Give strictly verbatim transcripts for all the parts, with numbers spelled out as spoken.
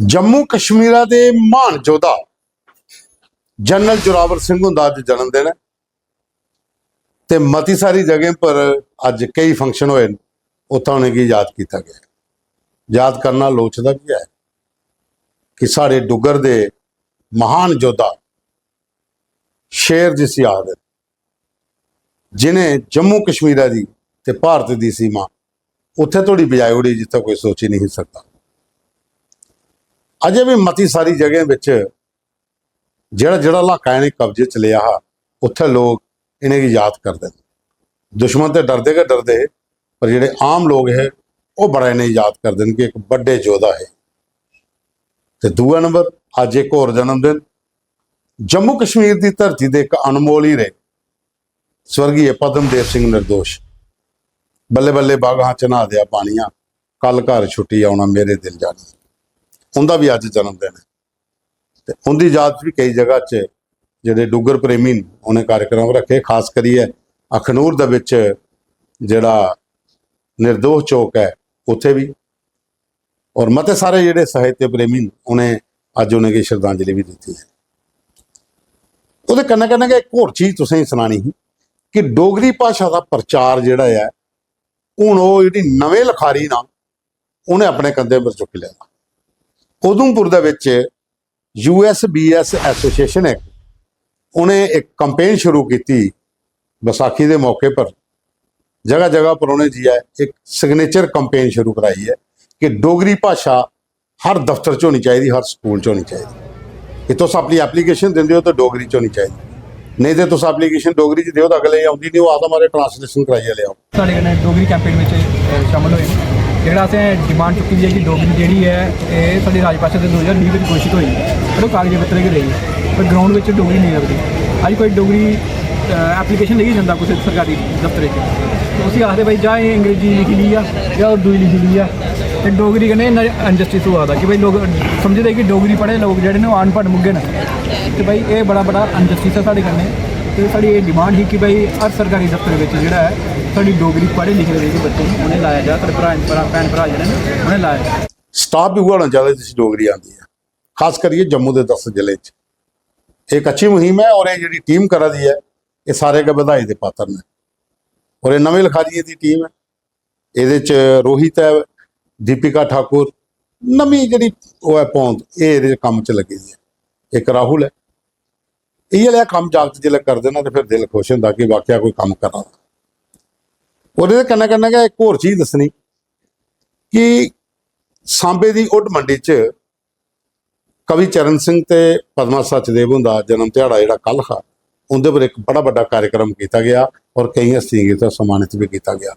जम्मू कश्मीरा दे महान योद्धा जनरल जोरावर सिंह हुंदा अज्ज जन्मदिन ऐ ते मती सारी जगहें पर अज्ज केई फंक्शन होए न, उत्थै उ'नेंगी याद कीता गेआ। याद करना लोड़चदा बी ऐ कि साढ़े डुग्गर दे महान योद्धा, शेर जिसी आखदे, जिनें जम्मू कश्मीरा दी ते भारत दी सीमा उत्थै धोड़ी पजाई ओड़ी जित्थै कोई सोची नहीं सकदा। अजें बी मती सारी जगहें बिच जेह्ड़ा जेह्ड़ा इलाका इ'नें कब्जे च लेआ हा, उत्थै लोक इ'नेंगी याद करदे न। दुश्मन ते डरदे गै डरदे हे, पर जेह्ड़े आम लोक हे, ओह् बड़ा इ'नेंगी याद करदे न कि इक बड्डे योद्धा हे। ते दूआ नंबर, अज्ज इक होर जन्मदिन, जम्मू कश्मीर दी धरती दे इक अनमोल हीरे स्वर्गीय पद्मदेव सिंह निर्दोष, बल्ले बल्ले बागां चन्हा देआ पानियां, कल घर छुट्टी औना मेरे दिल जानी, उं'दा बी अज्ज जन्मदिन ऐ। ते उं'दी याद च बी केई जगह च जेह्ड़े डुग्गर प्रेमी न, उ'नें कार्यक्रम रक्खे। खास करियै अखनूर दे बिच जेह्ड़ा निर्दोष चौक ऐ, उत्थै बी, और मते सारे जेह्ड़े साहित्य प्रेमी न, उ'नें अज्ज उ'नेंगी श्रद्धांजलि बी दित्ती ऐ। ओह्दे कन्नै कन्नै गै इक होर चीज तुसेंगी सनानी ही कि डोगरी भाशा दा प्रचार जेह्ड़ा ऐ, हून ओह् जेह्ड़ी नमें लखारी ना, उ'नें अपने कंधे पर चुक्की लैता। उधमपुर दे बिच यू एस बी एस एसोसिएशन ऐ, उ'नें इक कैंपेन शुरू कीती बसाखी दे मौके पर। जगह जगह पर उ'नें जाइयै इक सिग्नेचर कैंपेन शुरू कराई ऐ कि डोगरी भाशा हर दफ्तर च होनी चाहिदी, हर स्कूल च होनी चाहिदी। कि तुस अपनी एप्लीकेशन दिंदे हो ते डोगरी च होनी चाहिदी, नेईं ते तुस एप्लीकेशन डोगरी च देओ ते अगले गी औंदी नहीं, ओह् आखदा, "म्हाराज, ट्रांसलेशन कराइयै लेआओ।" साढ़े कन्नै डोगरी कैंपेन बिच, अ, शामिल होए न। जेह्ड़ा असें डिमांड चुक्की दी ऐ कि डोगरी जेह्ड़ी ऐ, एह् साढ़ी राजभाशा ते दो ज्हार बीह् बिच घोशत होई, पर ओह् कागज़े पत्तरे गै रेही, पर ग्राउंड बिच डोगरी नेईं लभदी। अज्ज कोई डोगरी, अ, एप्लीकेशन लेइयै जंदा कुसै सरकारी दफ्तरै च, ते उसी आखदे, "भाई, जा एह् अंग्रेजी लिखी ली ऐ जां उर्दू च लिखी ली ऐ।" ते डोगरी कन्नै इन्ना अनजस्टिस होआ दा कि भाई, लोक समझदे कि डोगरी पढ़े लोक जेह्ड़े न, ओह् अनपढ़ मुग्गे न। ते भाई, एह् बड़ा बड़ा अनजस्टिस ऐ साढ़े कन्नै। ते साढ़ी एह् डिमांड ही कि भाई, हर सरकारी दफ्तर बिच जेह्ड़ा ऐ, साढ़ी डोगरी पढ़े लिखे दे जेह्के बच्चे न, उ'नें लाया जा, साढ़े भ्राएं, भ्रा-, भैन भ्राऽ जेह्ड़े न, उ'नें लाया जा। स्टाफ बी उ'ऐ होना चाहिदा जिसी डोगरी आंदी ऐ, खास करियै जम्मू दे दस जिले च। एह् इक अच्छी मुहिम ऐ और एह् जेह्ड़ी टीम करा दी ऐ, एह् सारे गै बधाई दे पात्र न। और एह् नमें लखारियें दी टीम ऐ। एह्दे च रोहित ऐ, दीपिका ठाकुर, नमीं जेह्ड़ी ओह् ऐ पौंद, एह् एह्दे च कम्म च लग्गी दी ऐ। इक राहुल ऐ। इ'यै लेहा कम्म जागत जिसलै करदे न ते फिर दिल खुश होंदा कि वाकया कोई कम्म करा दा। और एह्दे कन्नै कन्नै गै इक होर चीज दस्सनी कि सांबे दी उड मंडी च कवि चरण सिंह ते पद्मा सचदेव हुंदा जन्म ध्याड़ा जेह्ड़ा कल हा, उं'दे पर इक बड़ा बड्डा कार्यक्रम कीता गेआ और केईं हस्तियें गी उत्थै सम्मानित बी कीता गेआ।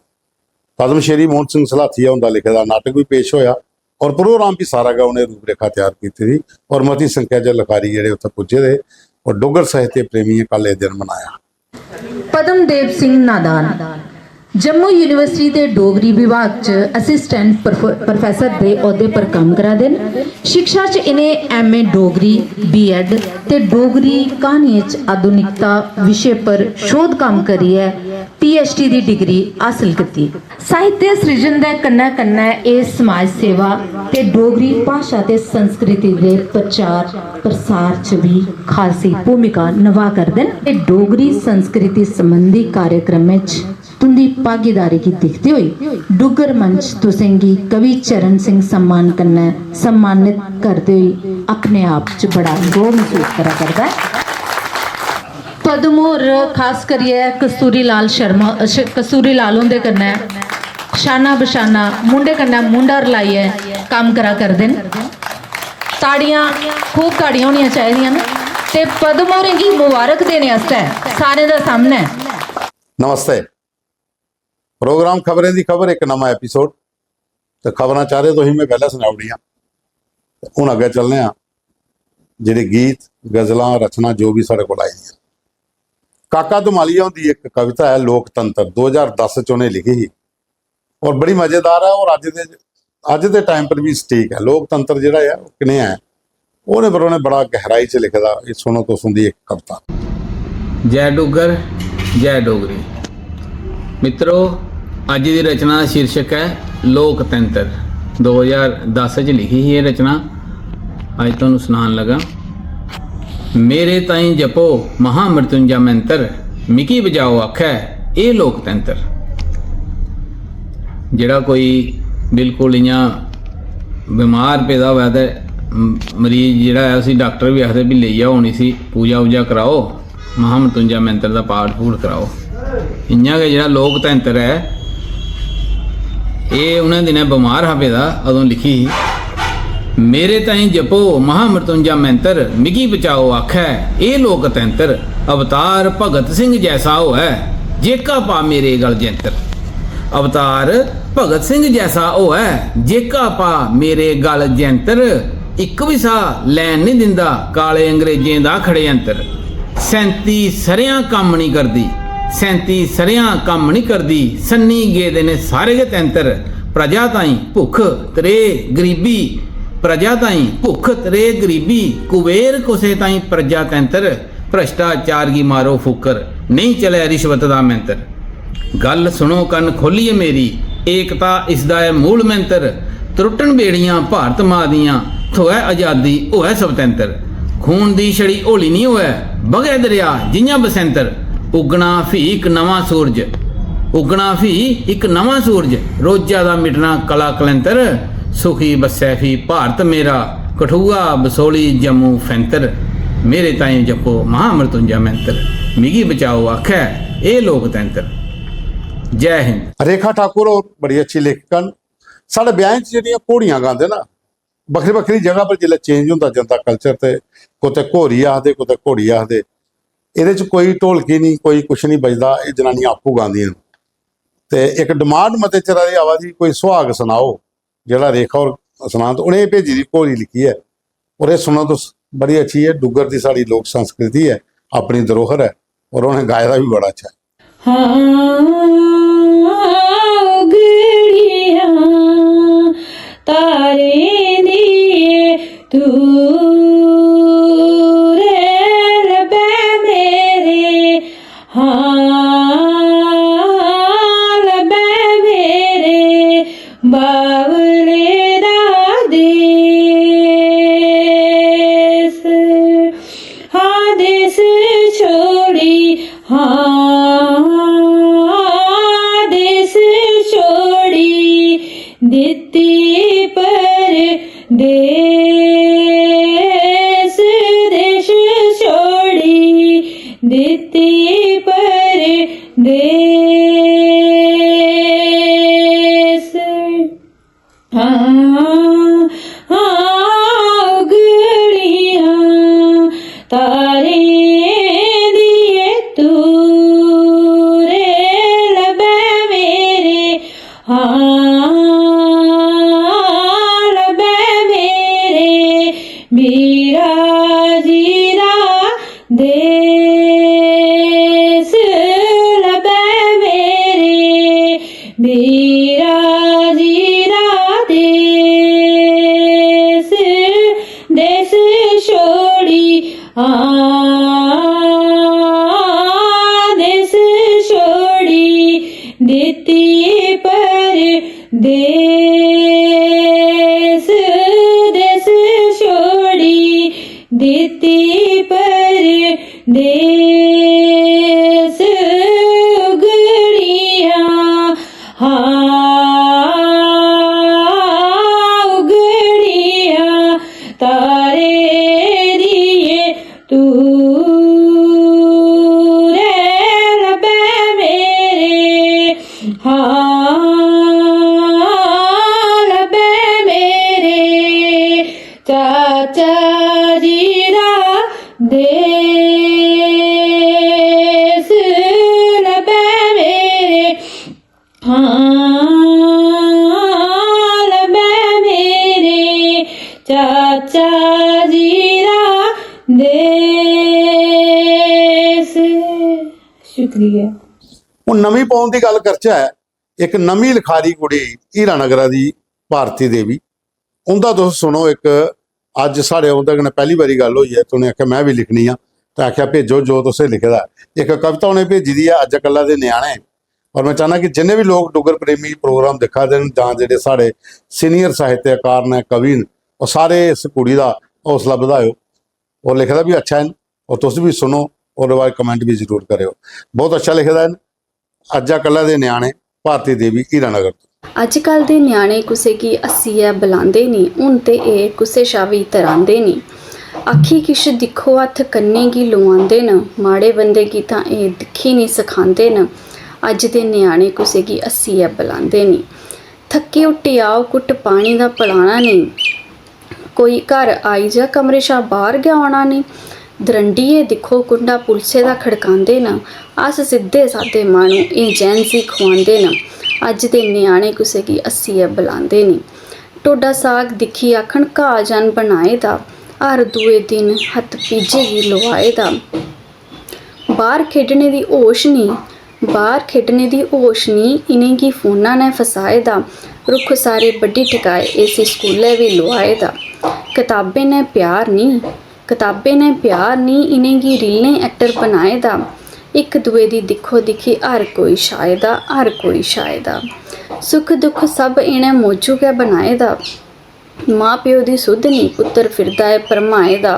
पद्म श्री मोहन सिंह सलाथिया हुंदा लिखे दा नाटक बी पेश होया और प्रोग्राम बी सारा गै उ'नें रूपरेखा त्यार कीती दी और मती संख्या च लखारी जेह्ड़े उत्थै पुज्जे दे हे और डुग्गर साहित्य प्रेमियें कल एह् दिन मनाया। पद्मदेव सिंह नादान जम्मू यूनिवर्सिटी दे डोगरी विभाग च असिस्टेंट प्रोफ-, प्रोफेसर दे औह्दे पर कम्म करा दे न। शिक्षा च इ'नें एमए डोगरी, बीएड ते डोगरी क्हानियें च आधुनिकता विशे पर शोध कम्म करियै पीएचडी दी डिग्री हासल कीती। साहित्य सृजन दे कन्नै-कन्नै एह् समाज सेवा ते डोगरी भाशा ते संस्कृति दे प्रचार प्रसार च बी खासी भूमिका नभा करदे न। ते डोगरी संस्कृति संबंधी कार्यक्रमें च तुं'दी भागीदारी गी दिखदे होई डुग्गर मंच तुसेंगी कवि चरण सिंह सम्मान कन्नै सम्मानित करदे होई अपने आप च बड़ा गौह् मसूस करा करदा ऐ। पद्म होर खास करियै कस्तूरी लाल शर्मा, श-, कस्तूरी लाल हुंदे कन्नै शाना बशाना, मूंढे कन्नै मूंढा रलाइयै कम्म करा करदे न। ताड़ियां, खूब ताड़ियां होनियां चाहिदियां न। ते पद्म होरें गी मुबारक देने आस्तै सारें दे सामनै नमस्ते। प्रोग्राम खबरें दी खबर, इक नमां एपिसोड। ते खबरां चारे तुसें में पैह्लें सनाई ओड़ियां। ते हून अग्गें चलने आं, जेह्ड़े गीत, गजलां, रचनां जो बी साढ़े कोल आई दियां। काका धमालिया हुंदी इक कविता ऐ लोकतंत्र, दो ज्हार दस च उ'नें लिखी ही। और बड़ी मजेदार ऐ और अज्ज दे, अज्ज दे टाइम पर बी सटीक ऐ। लोकतंत्र जेह्ड़ा ऐ, ओह् कनेहा ऐ, ओह्दे पर उ'नें बड़ा गैहराई च लिखे दा। एह् सुनो तुस उं'दी इक कविता। जय डुग्गर, जय डोगरी। मित्रो, अज्ज दी रचना दा शीर्षक ऐ लोकतंत्र। दो ज्हार दस च लिखी ही एह् रचना। अज्ज तुहानू सनान लगा, मेरे ताईं जपो महामृत्युंजा मंत्र, मिगी बचाओ आखै एह् लोक तैंतर। जेह्ड़ा कोई बिल्कुल इ'यां बमार पेदा होऐ ते म-, मरीज जेह्ड़ा ऐ उसी डाक्टर बी आखदे भी लेई आओ हून इसी पूजा उजा कराओ, महामृत्युंजा मंत्र दा पाठ पूठ कराओ। इ'यां गै जेह्ड़ा लोक तैंतर ऐ, एह् उ'नें दिनें बमार हा पेदा, अदूं लिखी ही, मेरे ताईं जपो महामृत्युंजा मंत्र, मिगी बचाओ आखै एह् लोक तैंतर। अवतार भगत सिंह जैसा होऐ, जेह्का पा मेरे गल जैंतर। अवतार भगत सिंह जैसा होऐ, जेह्का पा मेरे गल जैंतर। इक बी साह् लैन निं दिंदा काले अंग्रेजें दा खड़यंत्र। सैंती सरेआं कम्म निं करदी, सैंती सरेआं कम्म निं करदी, सन्नी गेदे न सारे गै तैंतर। प्रजा ताईं भुक्ख, त्रेह्, गरीबी, प्रजा ताईं भुक्ख, त्रेह्, गरीबी, कुबेर कुसै ताईं प्रजा तैंतर। भ्रष्टाचार गी मारो फुक्कर, नेईं चलै रिश्वत दा मंत्र। गल्ल सुनो कन्न खोह्लियै मेरी, एकता इसदा ऐ मूल मंत्र। त्रुट्टन बेड़ियां भारत मां दियां, थ्होऐ अजादी, होऐ स्वतंत्र। खून दी छड़ी होली निं होऐ, बगै दरेआ जि'यां बसंतर। उग्गना फ्ही इक नमां सूरज, उग्गना फ्ही इक नमां सूरज, रोजा दा मिटना कला कलंतर। सुखी बस्सै फ्ही भारत मेरा, कठुआ, बसोली, जम्मू, फैंतर। मेरे ताईं जपो महामृत्युंजा मंत्र, मिगी बचाओ आखै एह् लोकतंत्र। जय हिंद। रेखा ठाकुर होर बड़ी अच्छी लेखिका न। साढ़े ब्याहें च जेह्ड़ियां घोड़ियां गांदे ना, बक्खरी बक्खरी जगह पर जिसलै चेंज होंदा जंदा कल्चर, ते कुतै घोरी आखदे, कुतै घोड़ी आखदे। एह्दे च कोई ढोलकी निं, कोई कुछ निं बजदा, एह् जनानियां आपूं गांदियां न। ते इक डिमांड मते चिरा दी आवा दी, कोई सुहाग सनाओ, जेह्ड़ा रेखा होर सनान, ते उ'नें भेजी दी घोड़ी लिखियै। और एह् सुनो तुस, बड़ी अच्छी ऐ, डुग्गर दी साढ़ी लोक संस्कृति ऐ, अपनी धरोहर ऐ, और उ'नें गाए दा बी बड़ा अच्छा ऐ। हाँ, उगड़ियां तारें दी तूं रे लब्भै मेरे, हाँ, लब्भै मेरे बावले दा देस। हाँ, देस छोड़ी, हाँ, देस छोड़ी दित्ती परदेस, देश छोड़ी दित्ती परदेस। हाँ, हाँ, उगड़ियां तारें दिये तूं रे लब्भै मेरे, हाँ, लब्भै मेरे बीरा जी दा देस, लब्भै मेरे बीरा जी दा देस, देस छोड़ी, हाँ, देस छोड़ी दित्ती परदेस, देस छोड़ी दित्ती परदेस। उगड़ियां, हाँ, उगड़ियां तारें दिये तूं रे लब्भै मेरे, हाँ, लब्भै मेरे चाचा जी दा देस, लब्भै मेरे, हाँ, लब्भै मेरे चाचा जी दा देस। शुक्रिया। हून नमीं पौन दी गल्ल करचै। इक नमीं लखारी कुड़ी हीरानगरा दी भारती देवी, उं'दा तुस सुनो इक। अज्ज साढ़े उं'दे कन्नै पैह्ली बारी गल्ल होई ऐ ते उ'नें आखेआ में बी लिखनी आं, ते आखेआ भेजो जो तुसें लिखे दा ऐ। इक कविता उ'नें भेजी दी ऐ अज्ज कल्ला दे ञ्याणे, और में चाह्न्नां कि जिन्ने बी लोक डुग्गर प्रेमी प्रोग्राम दिक्खा दे न जां जेह्ड़े साढ़े senior साहित्यकार न, कवि न, ओह् सारे इस कुड़ी दा हौसला बधाएओ। और लिखे दा बी अच्छा ऐ, और तुस बी सुनो, और ओह्दे बाद कमेंट बी जरूर करेओ। बहुत अच्छा लिखे दा ऐ। अज्जा कल्लै दे ञ्याणे, भारती देवी हीरानगर तों। अजकल दे ञ्याणे कुसै गी हस्सियै बलांदे निं, हून ते एह् कुसै शा बी तरांदे निं। अक्खीं किश दिक्खो, हत्थ कन्नें गी लोआंदे न, माड़े बंदे गी तां एह् दिक्खी निं सखांदे न। अज्ज दे ञ्याणे कुसै गी हस्सियै बलांदे निं। थक्के हुट्टे आओ, घुट्ट पानी दा पलाना नेईं। कोई घर आई जा, कमरे शा बाह्र गै औना नेईं। द्रंडियै दिक्खो, कुंडा पुलसै दा खड़कांदे न। अस सिद्धे सादे माह्नू, एह् जैन जी खुआंदे न। अज्ज दे ञ्याणे कुसै गी हस्सियै बलांदे नेईं। ढोडा साग दिक्खी आखन, घाऽ जन बनाए दा। हर दुए दिन हत्थ पीजे गी लोआए दा। बाह्र खेढने दी होश निं, बाह्र खेढने दी होश निं, इ'नेंगी फोना नै फसाए दा। रुक्ख सारे बड्ढी टकाए, एसी स्कूलै बी लोआए दा। कताबें नै प्यार निं, कताबें नै प्यार निं, इ'नेंगी रीलें ऐक्टर बनाए दा। इक दुए दी दिक्खो दिक्खी हर कोई छाए दा, हर कोई छाए दा। सुख दुख सब इ'नें मौजू गै बनाए दा। मां प्यो दी सुध निं, पुत्तर फिरदा ऐ भरमाए दा।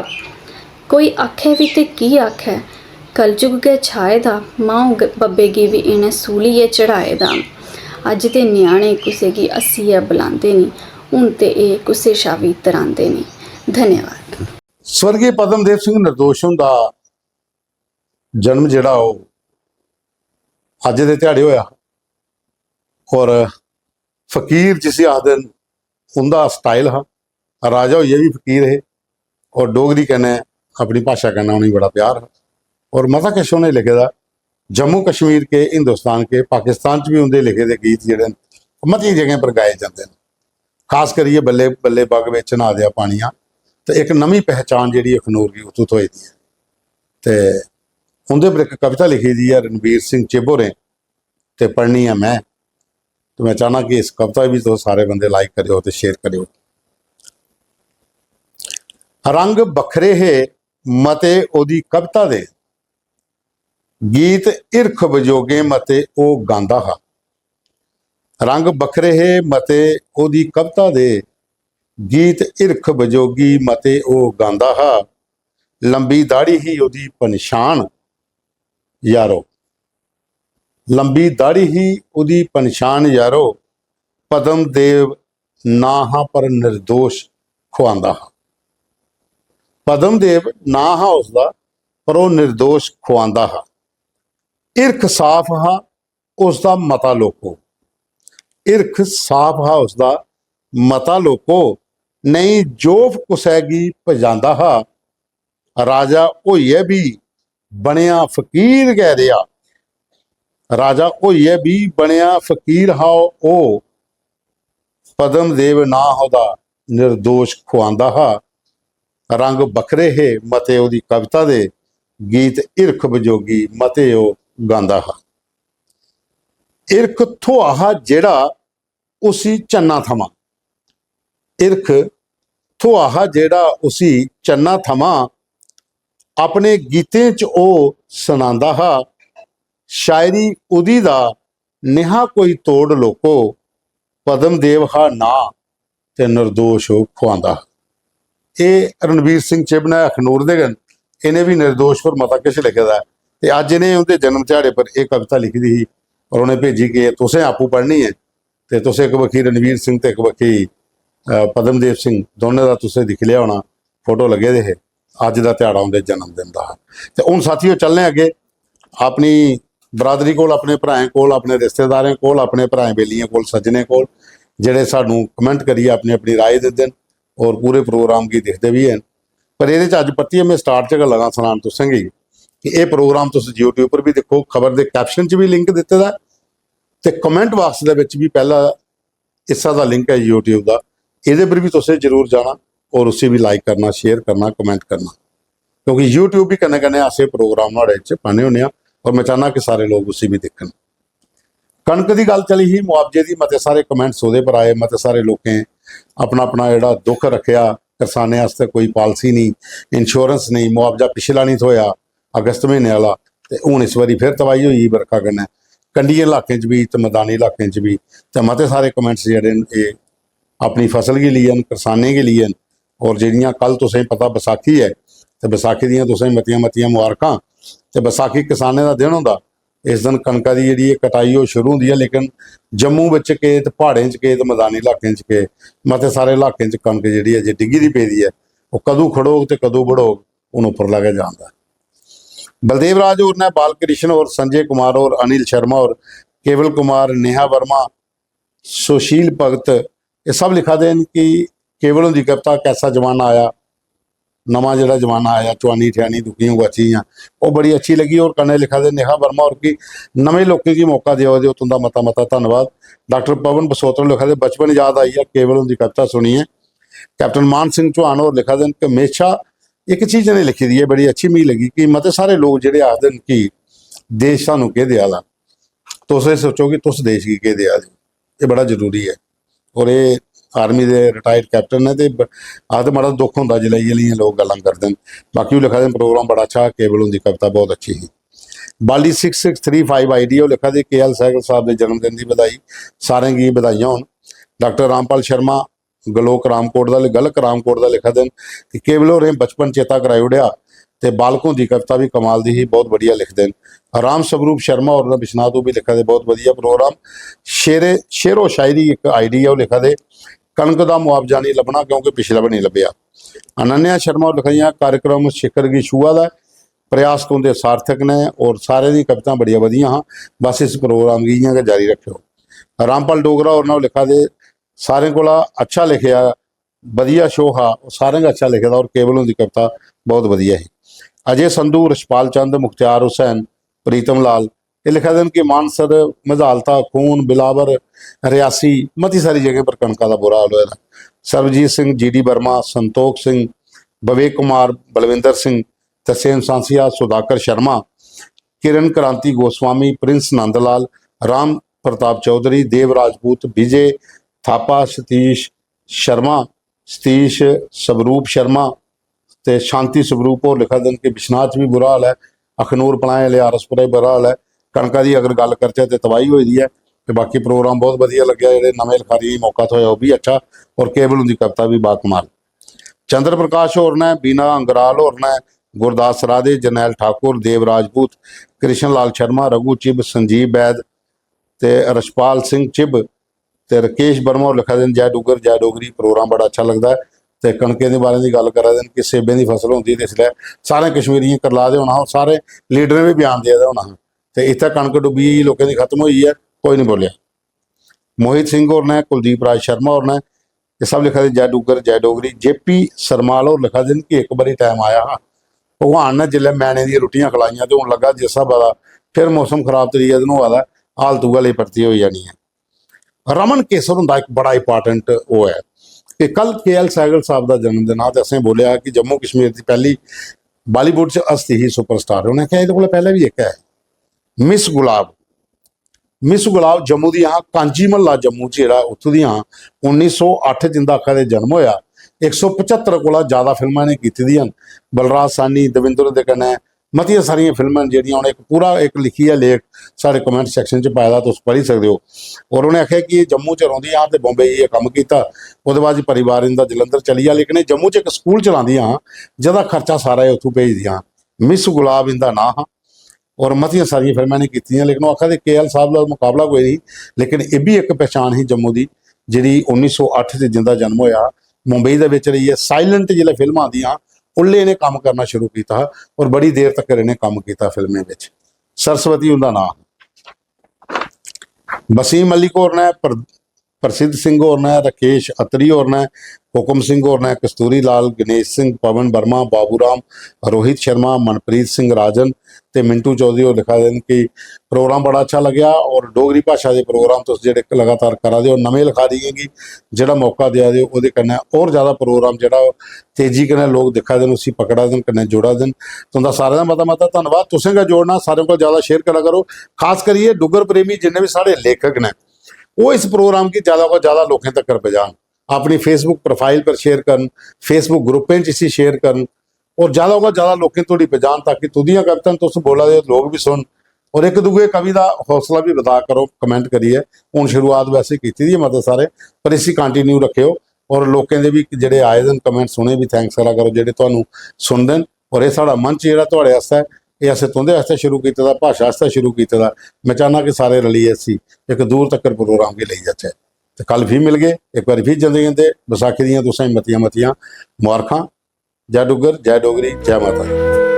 कोई आखै बी ते की आखै, कलयुग गै छाए दा। मां ग-, बब्बे गी बी इ'नें सूलियै चढ़ाए दा। अज्ज दे ञ्याणे कुसै गी हस्सियै बलांदे निं, हून ते एह् कुसै शा बी तरांदे निं। धन्यवाद। स्वर्गीय पद्मदेव सिंह निर्दोश हुंदा जन्म जेह्ड़ा ओह् अज्ज दे ध्याड़े होआ, और फकीर जिसी आखदे न, उं'दा स्टाइल हा। राजा होइयै बी फकीर हे, और डोगरी कन्नै, अपनी भाशा कन्नै उ'नेंगी बड़ा प्यार हा। और मता किश उ'नें लिखे दा, जम्मू कश्मीर के, हिंदुस्तान के, पाकिस्तान च बी उं'दे लिखे दे गीत जेह्ड़े न, मतियें जगहें पर गाए जंदे न। खास करियै बल्ले बल्ले बाग बिच न्हा देआ पानिया, ते इक नमीं पहचान जेह्ड़ी अखनूर गी उत्थूं थ्होई दी ऐ। ते उं'दे पर इक कविता लिखी दी ऐ रणबीर सिंह चिब होरें, ते पढ़नी ऐ में। ते में चाह्न्नां कि इस कविता गी बी तुस सारे बंदे लाइक करेओ ते शेयर करेओ। रंग बक्खरे हे मते ओह्दी कविता दे, गीत हिरख बजोगे मते ओह् गांदा हा। रंग बक्खरे हे मते ओह्दी कविता दे, गीत हिरख बजोगी मते ओह् गांदा हा। लंबी दाढ़ी ही ओह्दी पन्छान यारो, लंबी दाढ़ी ही ओह्दी पन्छान यारो, पद्मदेव नां हा पर निर्दोष खुआंदा हा। पद्मदेव नां हा उसदा, पर ओह् निर्दोष खुआंदा हा। हिरख साफ हा उसदा मता लोको, हिरख साफ हा उसदा मता लोको, नेईं जोफ कुसै गी पजांदा हा। राजा होइयै बी बनेआ फकीर गै रेहा, राजा होइयै बी बनेआ फकीर हा ओह्। पद्मदेव नांऽ ओह्दा निर्दोष खुआंदा हा। रंग बक्खरे हे मते ओह्दी कविता दे, गीत हिरख बजोगी मते ओह् गांदा हा। हिरख थ्होआ हा जेह्ड़ा उसी चन्ना थमां, हिरख थ्होआ हा जेह्ड़ा उसी चन्ना थमां, अपने गीतें च ओह् सनांदा हा। शायरी उदी दा नेहा कोई तोड़ लोको, पद्मदेव हा नांऽ ते निर्दोष ओह् खुआंदा हा। एह् रणवीर सिंह चिब ने अखनूर दे गै न, इ'नें बी निर्दोष पर मता किश लिखे दा ऐ। ते अज्ज इ'नें उं'दे जन्म ध्याड़े पर एह् कविता लिखी दी ही और उ'नें भेजी कि एह् तुसें आपूं पढ़नी ऐ। ते तुस इक बक्खी रणवीर सिंह ते इक बक्खी, अ, पद्मदेव सिंह, दोनें दा तुसें दिक्खी लेआ होना, फोटो लग्गे दे हे। अज्ज दा ध्याड़ा उं'दे जन्मदिन दा हा। ते हून साथियो, चलने अग्गें अपनी बरादरी कोल, अपने भ्राएं कोल, अपने रिश्तेदारें कोल, अपने भ्राएं बेलियें कोल, सज्जनें कोल, जेह्ड़े सानू comment करियै अपनी अपनी राय दिंदे न और पूरे program गी दिखदे बी हैन। पर एह्दे च अज्ज परतियै में start च गै लगा सनान तुसें गी कि एह् program तुस YouTube पर बी दिक्खो, खबर दे caption च बी link दित्ते दा ऐ ते comment box दे बिच बी पैह्ला हिस्सा दा link ऐ YouTube दा, एह्दे पर बी तुसें जरूर जाना और उसी बी like करना, share करना, comment करना, क्योंकि YouTube बी कन्नै कन्नै अस एह् program नुहाड़े च पान्ने होन्ने आं और में चाह्न्नां कि सारे लोक उसी बी दिक्खन। कनक दी गल्ल चली ही, मुआवजे दी, मते सारे comments ओह्दे पर आए, मते सारे लोकें अपना अपना जेह्ड़ा दुख रक्खेआ, करसानें आस्तै कोई policy नेईं, insurance नेईं, मुआवजा पिछला नेईं थ्होएआ अगस्त म्हीने आह्ला, ते हून इस बारी फिर तबाही होई गेई बरखा कन्नै, कंढियें इलाकें च बी ते मदानी इलाकें च बी। ते मते सारे comments जेह्ड़े न, एह् अपनी फसल गी लेइयै न, करसानें गी लेइयै न, और जेह्ड़ियां कल तुसेंगी पता बसाखी ऐ, ते बसाखी दियां तुसेंगी मतियां मतियां मुबारकां। ते बसाखी किसानें दा दिन होंदा, इस दिन कनका दी जेह्ड़ी एह् कटाई ओह् शुरू होंदी ऐ, लेकिन जम्मू बिच के ते प्हाड़ें च के ते मदानी इलाकें च के, मते सारे इलाकें च कनक जेह्ड़ी ऐ जे डिग्गी दी पेदी ऐ, ओह् कदूं खड़ोग ते कदूं बढ़ोग, हून उप्परला गै जानदा। बलदेव राज होर ने, बालकृष्ण होर, संजय कुमार होर, अनिल शर्मा होर, केवल कुमार, नेहा वर्मा, सुशील भगत, एह् सब लिखा दे न कि केवल हुंदी कविता कैसा जमाना आया, नमां जेह्ड़ा जमाना आया, चुआनी ठेआनी दुखियां गुआची दियां, ओह् बड़ी अच्छी लग्गी। और कन्नै लिखा दे नेहा वर्मा होर कि नमें लोकें गी मौका देओ, देओ, तुं'दा मता मता धन्नवाद। डाक्टर पवन बसोत्रा लिखा दे बचपन याद आई गेआ केवल हुंदी कविता सुनियै। कैप्टन मान सिंह चौहान होर लिखा दे न कि म्हेशा इक चीज इ'नें लिखी दी ऐ, बड़ी अच्छी मिगी लग्गी कि मते सारे लोक जेह्ड़े आखदे न कि देश सानूं केह् देआ दा, तुस एह् सोचो कि तुस देश गी केह् देआ दे ओ। एह् बड़ा जरूरी ऐ। और एह् आर्मी दे रिटायर्ड कैप्टन न ते ब-, आखदे बड़ा दुख होंदा जिसलै इ'यै लेइयां लोक गल्लां करदे न। बाकी ओह् लिखा दे न, प्रोग्राम बड़ा अच्छा हा, केवल हुंदी कविता बहुत अच्छी ही। बाली six six three five ID ओह् लिखा दे, के एल सहगल साहब दे जन्मदिन दी बधाई, सारें गी बधाइयां होन। डाक्टर रामपाल शर्मा गलोक रामकोट दा, गलक रामकोट दा लिखा दे न कि केवल होरें बचपन चेता कराई ओड़ेआ ते बालकों दी कविता भी कमाल दी ही, बहुत बढ़िया लिखदे न। राम स्वरूप शर्मा होर न बिश्नाह तों बी लिखा दे, बहुत बढ़िया प्रोग्राम। शेरे, शेरो शायरी इक आईडी ऐ, ओह् लिखा दे, कनक दा मुआवजा निं लब्भना क्योंकि पिछला बी निं लब्भेआ। अनन्या शर्मा होर लिखा दियां, कार्यक्रम शिखर गी छूहा दा ऐ, प्रयास तुं'दे सार्थक न और सारें दी कवितां बड़ियां बधियां हां, बस इस प्रोग्राम गी इ'यां गै जारी रक्खेओ। रामपाल डोगरा होर न, ओह् लिखा दे, सारें कोला अच्छा लिखेआ, बधिया शो हा, ओह् सारें गै अच्छा लिखे दा और केवल हुंदी कविता बहुत बधिया ही। अजय संधू, रछपाल चंद, मुख्तियार हुसैन, प्रीतम लाल, एह् लिखा दे न कि मानसर, मझालता, खून, बिलावर, रियासी, मती सारी जगहें पर कनका दा बुरा हाल होए दा। सर्वजीत सिंह, जी डी वर्मा, संतोख सिंह, विवेक कुमार, बलविंदर सिंह, तरसेम सांसिया, सुधाकर शर्मा, किरण क्रांति गोस्वामी, प्रिंस नंदलाल, राम प्रताप चौधरी, देव राजपूत, विजय थापा, सतीश शर्मा, सतीश स्वरूप शर्मा ते शांति स्वरूप होर लिखा दे न कि बिश्नाह च बी बुरा हाल ऐ, अखनूर पलाएं आह्ले आर एस पुरा बी बुरा हाल ऐ। कनका दी अगर गल्ल करचै ते तबाही होई दी ऐ। ते बाकी प्रोग्राम बहुत बधिया लग्गेआ, जेह्ड़े नमें लखारियें गी मौका थ्होएआ ओह् बी अच्छा, और केवल हुंदी कविता बी बाकमाल। चंद्र प्रकाश होर न, बीना अंगराल होर न, गुरदास राधे, जरनैल ठाकुर, देव राजपूत, कृष्ण लाल शर्मा, रघु चिब, संजीव बैद ते रछपाल सिंह चिब ते राकेश वर्मा होर लिखा दे न, "जय डुग्गर, जय डोगरी, प्रोग्राम बड़ा अच्छा लगदा ऐ।" ते कनकें दे बारे दी गल्ल करा दे न कि सेबें दी फसल होंदी ते इसलै सारें कश्मीरियें करला दे होना हा, सारे लीडरें बी बयान देआ दे होना हा। ते इत्थै कनक डुब्बी गेई, लोकें दी खत्म होई ऐ, कोई निं बोलेआ। मोहित सिंह होर न, कुलदीप राज शर्मा होर न, एह् सब लिखा दे, "जय डुग्गर, जय डोगरी।" जे पी सरमाल होर लिखा दे न कि इक बारी टैम आया हा, भगवान ने जिसलै मैने दियां रुट्टियां खलाइयां ते हून लग्गा जिस स्हाबै दा फिर मौसम खराब त्रीए दिन होआ दा ऐ, हालत उ'ऐ लेई परतियै होई जानी ऐ। रमन केसर हुंदा इक बड़ा इंपार्टेंट ओह् ऐ कि कल के एल सहगल साहब दा जन्मदिन हा ते असें बोलेआ कि जम्मू कश्मीर दी पैह्ली बालीवुड च हस्ती ही सुपरस्टार, उ'नें आखेआ, "एह्दे कोला पैह्लें बी इक ऐ, मिस गुलाब।" मिस गुलाब जम्मू दी हां, कांजी म्हल्ला जम्मू च जेह्ड़ा उत्थूं दी हां, उन्नी सौ अट्ठ च इं'दा आखा दे जन्म होआ, इक सौ पचत्तर कोला ज्यादा फिल्मां इ'नें कीती दियां न। बलराज साहनी, दविंदर हुंदे कन्नै मतियां सारियां फिल्मां न जेह्ड़ियां उ'नें इक पूरा इक लिखियै लेख साढ़े कमेंट सैक्शन च पाए दा, तुस पढ़ी सकदे ओ। और उ'नें आखेआ कि एह् जम्मू च रौंह्दियां हां ते बॉम्बे जाइयै कम्म कीता, ओह्दे बाद च परिवार इं'दा जलंधर चली गेआ, लेकिन एह् जम्मू च इक स्कूल चलांदियां हां जेह्दा खर्चा सारा एह् उत्थूं भेजदियां हां। मिस गुलाब इं'दा नांऽ हा। और मतियां सारियां फिल्मां इ'नें कीतियां, लेकिन ओह् आखा दे के एल साहब दा मकाबला कोई नहीं, लेकिन एह् बी इक पहचान ही जम्मू दी, जेह्ड़ी उन्नी सौ अट्ठ च जिंदा जन्म होआ, मुंबई दे बिच रेहियै साइलेंट जिसलै फिल्मां आंदियां, उल्ले इ'नें कम्म करना शुरू कीता हा और बड़ी देर तक इ'नें कम्म कीता फिल्में बिच। सरस्वती उं'दा नांऽ। वसीम मलिक होर ने, पर-, प्रसिद्ध सिंह होर ने, राकेश अत्री होर ने, हुकम सिंह होर ने, कस्तूरी लाल, गणेश सिंह, पवन वर्मा, बाबू राम, रोहित शर्मा, मनप्रीत सिंह राजन ते मिंटू चौधरी होर लिखा दे न कि प्रोग्राम बड़ा अच्छा लग्गेआ और डोगरी भाशा दे प्रोग्राम तुस जेह्ड़े लगातार करा दे ओ, नमें लखारियें गी जेह्ड़ा मौका देआ दे ओ, ओह्दे कन्नै होर ज्यादा प्रोग्राम जेह्ड़ा तेजी कन्नै लोक दिक्खा दे न, उसी पकड़ा दे न, कन्नै जोड़ा दे न। तुं'दा सारें दा मता मता धन्नवाद। तुसें गै जोड़ना, सारें कोला ज्यादा शेयर करा करो। खास करियै डुग्गर प्रेमी जिन्ने बी साढ़े लेखक न, ओह् इस प्रोग्राम गी ज्यादा कोला ज्यादा लोकें तगर पजान, अपनी Facebook प्रोफाइल पर शेयर करन, Facebook ग्रुपें च इसी शेयर करन और ज्यादा कोला ज्यादा लोकें धोड़ी पजान, ताकि तुं'दियां कवितां तुस बोला दे ओ, लोक बी सुनन और इक दूए कवि दा हौसला बी बधा करो कमेंट करियै। हून शुरुआत वैसे कीती दी ऐ मते सारे, पर इसी कंटिन्यू रक्खेओ। और लोकें दे बी जेह्ड़े आए दे न कमेंट्स, उ'नें बी थैंक्स करा करो जेह्ड़े तुहानू सुनदे न। और एह् साढ़ा मंच जेह्ड़ा थुआढ़े आस्तै, एह् असें तुं'दे आस्तै शुरू कीते दा, भाशा आस्तै शुरू कीते दा। में चाह्न्नां कि सारे रलियै इसी इक दूर तक्कर प्रोग्राम गी लेई जाचै। ते कल फ्ही मिलगे, इक बारी फ्ही जंदे जंदे बसाखी दियां तुसें मतियां मतियां मुबारखां। जय डुग्गर, जय डोगरी, जय माता दी।